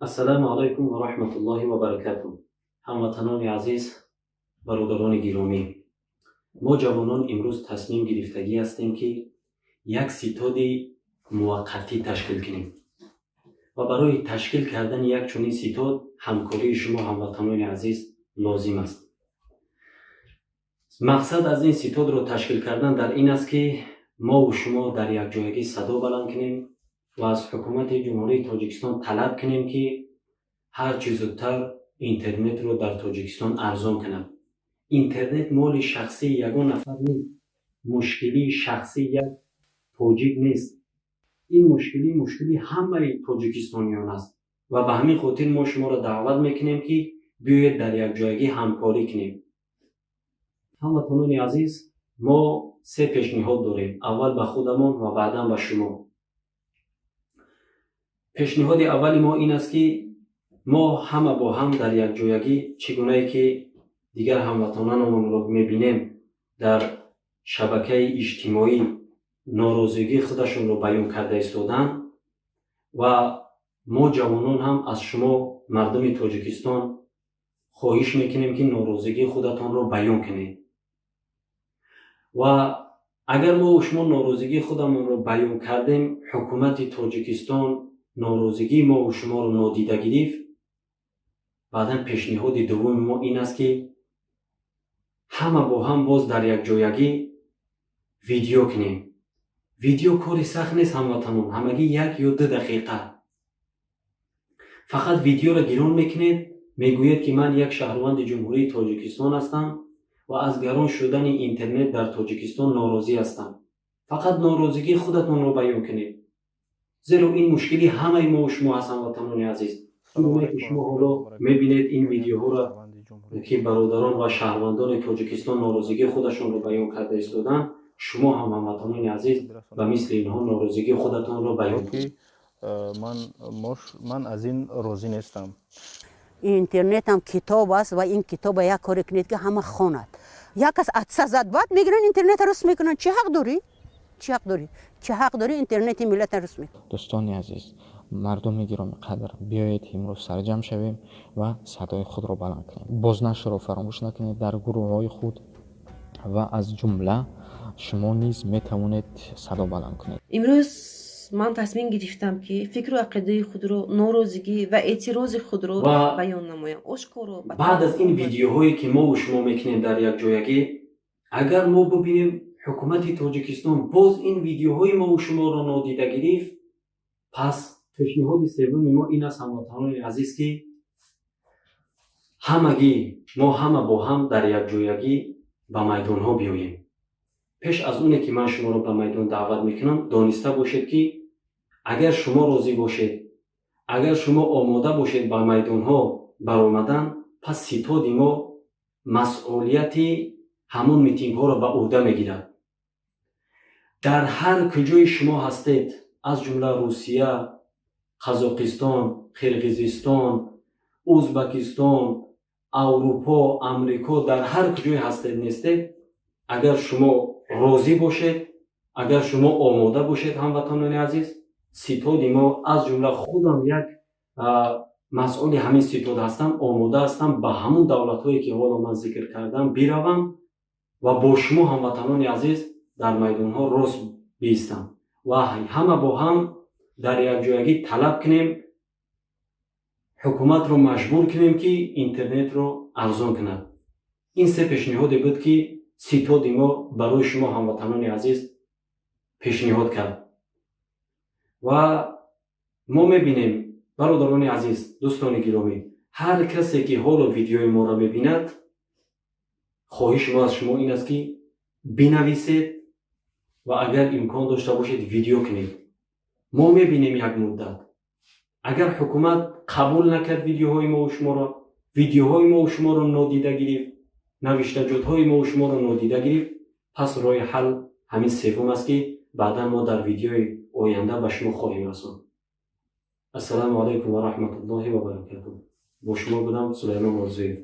Ассалому алайкум ва раҳматуллоҳи ва баракатуҳ. Ҳамватанони азиз, бародарони гиромӣ, мо ҷавонон имрӯз тасмим гирифтагӣ ҳастем, ки як ситоди муваққатӣ ташкил кунем ва барои ташкил кардани як чунин ситод ҳамкории шумо, ҳамватанони азиз, лозим аст. Мақсад аз ин ситодро ташкил кардан дар ин аст, ки мову шумо дар якҷоягӣ садо баланд кунем ва аз ҳукумати Ҷумҳурии Тоҷикистон талаб кунем, ки ҳарчи зудтар интернетро дар Тоҷикистон арзон кунад. Интернет моли шахсии ягон нафар нест, мушкилии шахсии як тоҷик нест. Ин мушкилӣ мушкили ҳамаи тоҷикистониён аст ва ба ҳамин хотир мо шуморо даъват мекунем, ки биёед, дар якҷоягӣ ҳамкорӣ кунем. Ҳамватанони азиз, мо се пешниҳод дорем: аввал ба худамон ва баъдан ба шумо. Пешниҳоди аввали мо ин аст, ки мо ҳама бо ҳам дар якҷоягӣ, чӣ гунае ки дигар ҳамватанонамонро мебинем, дар шабакаи иҷтимоӣ норозигии худашонро баён карда истодаанд, ва мо ҷавонон ҳам аз шумо, мардуми Тоҷикистон, хоҳиш мекунем, ки норозигии худатонро баён кунед. Ва агар мо шумо норозигии худамонро баён кардем, ҳукумати Тоҷикистон норозигии мову шуморо нодида гирифт, баъдан пешниҳоди дуввуми мо ин аст, ки ҳама бо ҳам боз дар якҷоягӣ видео кунем. Видео кори сахт нест, ҳамватанон, ҳамагӣ 1 ё 2 дақиқа. Фақат видеоро гирон мекунед, мегӯед, ки ман як шаҳрванди Ҷумҳурии Тоҷикистон ҳастам ва аз гарон шудани интернет дар Тоҷикистон норозӣ ҳастам. Фақат норозигии худатонро баён кунед, зеро ин мушкили ҳамаи мо шумо ҳаст. Ҳамватанони азиз, гунае ки шумо ҳоло мебинед ин видеоҳоро, ки бародарон ва шаҳрвандони Тоҷикистон норозигии худашонро баён карда истодаанд, шумо ҳам, ҳамватанони азиз, ба мисли инҳо норозигии худатонро баён кунед. Ман аз ин розӣ нестам. Интернетам китоб аст ва ин китоба як коре кунед, ки ҳама хонад. Як кас атса зад, баъд мегиранд, интернета рус мекунанд. Чӣ ҳақ дорӣ? Чӣ ҳақ дорӣ? Чӣ ҳақ дорӣ интернети миллата рус мекунӣ? Дӯстони азиз, мардуми гиромиқадр, биёед, имрӯз сарҷамъ шавем ва садои худро баланд кунем. Бознашрро фаромӯш накунед дар гурӯҳҳои худ ва аз ҷумла шумо низ метавонед садо баланд кунед. Имрӯз ман тасмим гирифтам, ки фикру ақидаи худро, норозигӣ ва эътирози худро баён намоям ошкоро. Баъд аз ин видеоҳое, ки мову шумо мекунем дар якҷоягӣ, агар мо бубинем, ҳукумати Тоҷикистон боз ин видеоҳои мову шуморо нодида гирифт, пас пешниҳоди севуми мо ин аст, ҳамватанони азиз, ки ҳамагӣ мо ҳама бо ҳам дар якҷоягӣ ба майдонҳо биёем. Пеш аз оне ки ман шуморо ба майдон даъват мекунам, дониста бошед, ки агар шумо розӣ бошед, агар шумо омода бошед ба майдонҳо баромадан, пас ситоди мо масъулияти ҳамон митингҳоро ба ӯҳда мегирад. Дар ҳар куҷое шумо ҳастед, аз ҷумла Русия, Қазоқистон, Қирғизистон, Узбакистон, Аврупо, Амрико, дар ҳар куҷое ҳастед, нестед, агар шумо розӣ бошед, агар шумо омода бошед, ҳамватанони азиз, ситоди мо, аз ҷумла худам як масъули ҳамин ситод ҳастам, омода ҳастам ба ҳамон давлатҳое, ки ҳоло ман зикр кардам, биравам ва бо шумо, ҳамватанони азиз, дар майдонҳо рост биистам ва ҳама бо ҳам дар якҷоягӣ талаб кунем, ҳукуматро маҷбур кунем, ки интернетро арзон кунад. Ин се пешниҳоде буд, ки ситоди мо барои шумо, ҳамватанони азиз, пешниҳод кард. Ва мо мебинем, бародарони азиз, дӯстони гиромӣ, ҳар касе ки ҳоло видеои моро мебинад, хоҳиши мо аз шумо ин аст, ки бинависед ва агар имкон дошта бошед, видео кунед. Мо мебинем як муддат. Агар ҳукумат қабул накард видеоҳои мову шуморо, видеоҳои мову шуморо нодида гирифт, навиштаҷотҳои мову шуморо нодида гирифт, пас роҳи ҳал ҳамин севум аст, ки баъдан мо дар видеои оянда ба шумо хоҳем расонд. Ассалому алайкум ва раҳматуллоҳи ва баракатуҳ. Бо шумо будам Сулаймон Орзуев.